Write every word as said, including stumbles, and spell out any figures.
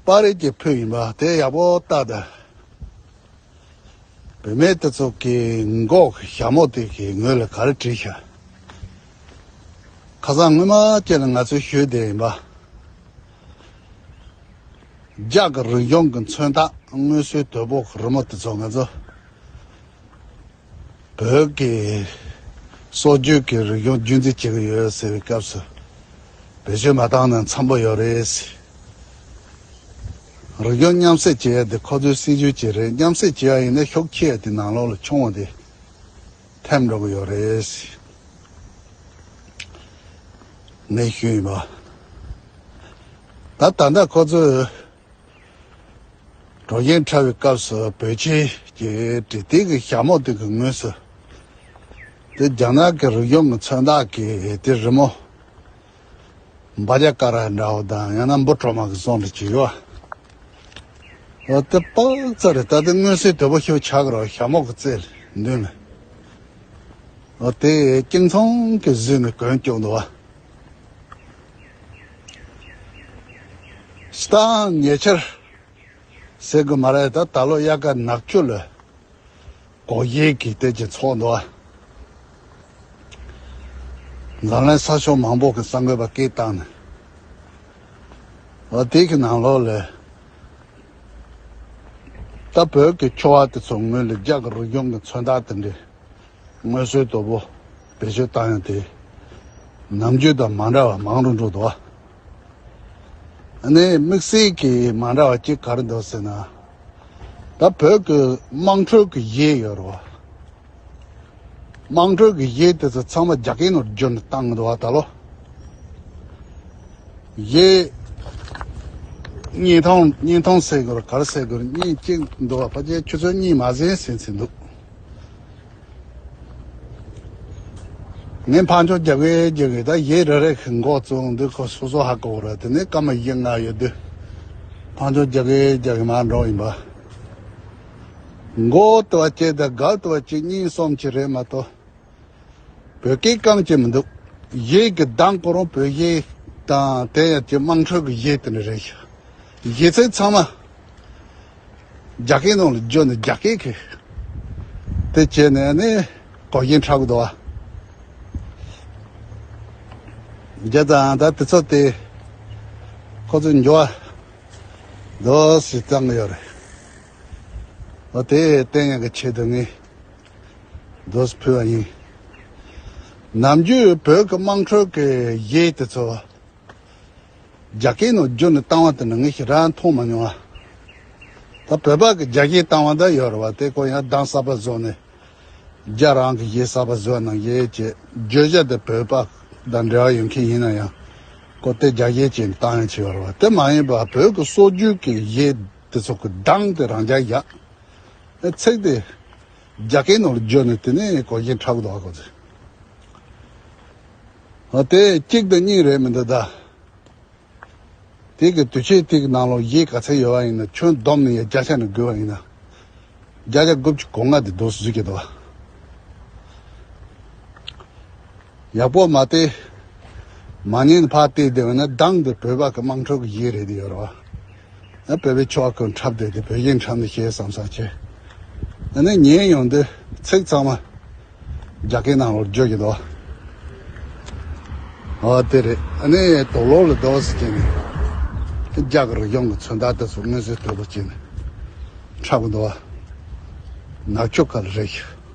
པར་རིས་ཀྱི་ཕུད་ཡིན་པ་དེ་ཡག་པོ་ལྟ་དང་། བུད་མེད་དེ་ཚོ་གི་མགོ་གི་ཞྭ་མོ་དེ་གི་ངོས་ལ་ག་རེ་བྲིས་ཤག་ཁ་སང་སྔོན་མ་ཅིག་ལ་ང་ཚོས་ཞུས་བསྡད་ཡིན་པ། རྒྱ་གི་རིག་གཞུང་གི་མཚོན་རྟགས་སྔོན་སྲོལ་དོད་པོ་གི་རི་མོ་དེ་ཚོ་ང་ཚོ་བོད་ཀྱི་སྲོལ་རྒྱུན་གྱི་རིག་གཞུང་རྒྱུན་འཛིན་བྱེད་ཀྱི་ཡོད་ཟེར་བའི་སྐབས་སུ་བེད་སྤྱོད་མ་བཏང་ན་འཚམ་པོ་ཡོད་རེད། རིག་གཞུང་མཉམ་བསྲེས་བྱེད་ཡ་དེ་ཁོ་ཚོའི་སྲིད་ཇུས་ཅིག་རེད། མཉམ་བསྲེས་བྱེད་ཡ་ཡིན་ན་ཤུགས་ཆེ་ཡ་དེ་ནང་ལོགས་ལ་ཆུང་བ་དེ་ཐེམ་འགྲོ་གི་ཡོད་རེད་ངས་ཞུས་ཡིན་པ། ད་ད་ལྟ་ཁོ་ཚོས་གྲོ་ཞིང་འཁྲབ་པའི་སྐབས་སུ་བོད་ཆས་ཀྱི་འབྲི་དེ་གི་ཞྭ་མོ་དེ་གི་ངོས་སུ་དེ་རྒྱ་ནག་གི་རིག་གཞུང་གི་མཚོན་རྟགས་ཀྱི་དེ་རི་མོ། འབའ་རྒྱ་ཀ་ར་འདྲ་བོ་དང་ཡང་ན་འབུ་གྲོག་མ་གི་བཟོ་འདྲ་ཅིག་ཡོད། འོ་དེ་པག་ཙ་རེད། ད་དེ་མངོན་གསལ་དོད་པོ་ཤོས་ཆགས་ཀྱི་རེད། ཞྭ་མོ་གི་རྩེ་ལ་འདོན་ནས། འོ་དེ་སྐྱིང་ཚང་གི་བཟོས་ནས་གོན་བཅུག་འདུག་བ། སྟག་ཉེ་ཆར་ཟེར་དགོས་མ་རེད། ད་ད་ལོ་དབྱར་ཁ་ནག་ཆུ་ལ། སྒོ་དབྱེ་གི་དེ་ཅིག་ཚོགས་འདུག་ཨ། འཛམ་གླིང་ས་ཕྱོགས་མང་པོ་གི་གསར་འགོད་པ་སྐད་བཏང་ནས། འོ་དེ་གི་ནང་ལོགས་ལ་ད་བོད་ཀྱི་ཆོ་བ་དེ་ཚོ་ངོས་ལ་རྒྱ་གི་རིག་གཞུང་གི་མཚོན་རྟགས་དེ་འདྲའི་མངོན་གསལ་དོད་པོ་བེད་སྤྱོད་བཏང་ཡང་དེ་ནམ་རྒྱུན་དང་མ་འདྲ་བ་མང་རུ་འགྲོ་འདུག་ཨ། ཨ་ནི་དམིགས་བསལ་གྱི་མ་འདྲ་བ་གཅིག་ག་རེ་འདུག་ཟེར་ན། ད་བོད་ཀྱི་དམངས་ཁྲོད་ཀྱི་གཞས་ཡོད་རེད་བ། དམངས་ཁྲོད་ཀྱི་གཞས་དེ་ཚོ་ཚང་མ་རྒྱ་སྐད་ནང་བསྒྱུར་ནས་བཏང་གི་འདུག་བ་ད་ལོ། གཞས་བརྙན་ཐུང་བརྙན་ཐུང་ཟེར་དགོས་རེད་ག་རེ་ཟེར་དགོས་རེད། བརྙན་གཅིག་འདུག་བ། ཕལ་ཆེར་ཆུ་ཚོད་གཉིས་མ་ཟིན་ཟིན་ཟིན་འདུག་ངས་ཕར་ཕྱོགས་རྒྱག་གི་རྒྱག་གི། ད་གཞས་རེ་རེ་གི་མགོ་བཙུགས་འདུག་ཁོ་སོ་སོ་ཧ་གོ་ར། དེ་ནས་སྐར་མ་བཞི་ལྔ་ཡོད་དུས་ཕར་ཕྱོགས་རྒྱག་གི་རྒྱག་གི་མར་འགྲོ་ཡིན་པ། མགོ་དུ་བ་བཅད་དང་སྒལ་དུ་བ་གཅིག་གཉིས་གསུམ་ཅིག་རེད་མ་གཏོགས་བོད་སྐད་རྐང་གཅིག་མི་འདུག་གཞས་ཀྱི་གདངས་ཁོ་རང་བོད་གཞས་དང་དེ་ཡང་གཅིག་དམངས་ཁྲོད་ཀྱི་གཞས་དེ་འདྲ་རེད་ཤག་གཞས་ཚིག་ཚང་མ་རྒྱ་སྐད་ནང་ལ་བསྒྱུར་ནས་རྒྱ་སྐད་གི་དེ་བྱས་ནས་ནི་སྒོ་ཆེན་འཁྲབ་གི་འདུག་བ། བྱས་ཙང་ད་དེ་ཚོ་དེ་ཁོ་ཚོས་འགྱུར་བ་འདུག་སེ་བཏང་གི་ཡོད་རེད། འོ་དེ་བསྟན་ཡག་གི་ཆེད་དུ་ངས་འདུག་སེ་ཕུལ་བ་ཡིན། ནམ་རྒྱུན་བོད་ཀྱི་དམངས་ཁྲོད་ཀྱི་གཞས་དེ་ཚོ་རྒྱ་སྐད་ནང་བསྒྱུར་ནས་བཏང་བ་དེ་འདྲ་ངས་ཞེ་དྲག་མཐོང་མ་མྱོང་བ། ད་བོད་པ་གི་རྒྱ་སྐད་བཏང་བ་འདྲ་ཡོད་རེད་བ། དེ་ཁོ་ཡང་གདངས་གསར་པ་བཟོས་ནས་རྒྱ་རང་གི་གཞས་གསར་པ་བཟོས་གནང་གི་བྱས། བརྗོད་བྱ་དེ་བོད་པ་དང་འབྲེལ་བ་ཡོད་མཁན་ཡིན་ན་ཡང་ཁོ་དེ་རྒྱ་སྐད་བྱས་ནས་བཏང་ཡང་བྱས་ཡོད་རེད་བ། དེ་མ་ཡིན་པ་བོད་ཀྱི་སྲོལ་རྒྱུན་གྱི་གཞས་དེ་ཚོ་གི་གདངས་དེ་རང་འཇགས་བཞག་ཨེ་ཚིག་དེ་རྒྱ་སྐད་ནང་ལ་བསྒྱུར་ནས་དེ་ནས་སྒོ་ཆེན་འཁྲབ་གི་འདུག་ཨ་ཁོ་ཚོས། འོ་དེ་གཅིག་དང་གཉིས་རེད་མི་འདུག་ད། དེ་གི་དུས་ཆེན་དེ་གི་ནང་ལོགས་གཞས་ག་ཚད་ཡོད་པ་ཡིན་ན་ཁྱོན་བསྡོམས་ནས་ཡ་བརྒྱ་ཆ་ནས་བགོས་པ་ཡིན་ན། བརྒྱ་ཆ་དགུ་བཅུ་གོ་ལྔ་དེ་འདུག་སེ་བཟོས་ཀྱི་འདུག་བ། ཡག་པོ་མ་བལྟས། མ་ཉན་ཕར་བལྟས་བསྡད་པ་ན་གདངས་དེ་བོད་པ་གི་དམངས་ཁྲོད་ཀྱི་གཞས་རེད་དེ་ཡོད་རེད་བ། ཨ་བོད་པའི་ཆོ་ག་ཀུན་འཁྲབ་བསྡད་དེ་བོད་གཞས་འཁྲབ་ནས་གཞས་བསམ་བསམ་བྱས། ཨ་ནི་ཉན་ཡོང་དུས་ཚིག་ཚང་མ་རྒྱ་སྐད་ནང་ལོགས་བསྒྱུར་གྱི་འདུག་ཨ་དེ་རེད། ཨ་ནི་དུག་ལོག་ལ་རྡོ་སི་ཅན་ནི་རྒྱ་གི་རིག་གཞུང་གི་མཚོན་རྟགས་དེ་ཚོ་མངོན་གསལ་དོད་པོ་བྱས་ནས་འཁྲབ་གི་འདུག་བ། ནག་ཆུ་ཁ་ལ་རེད།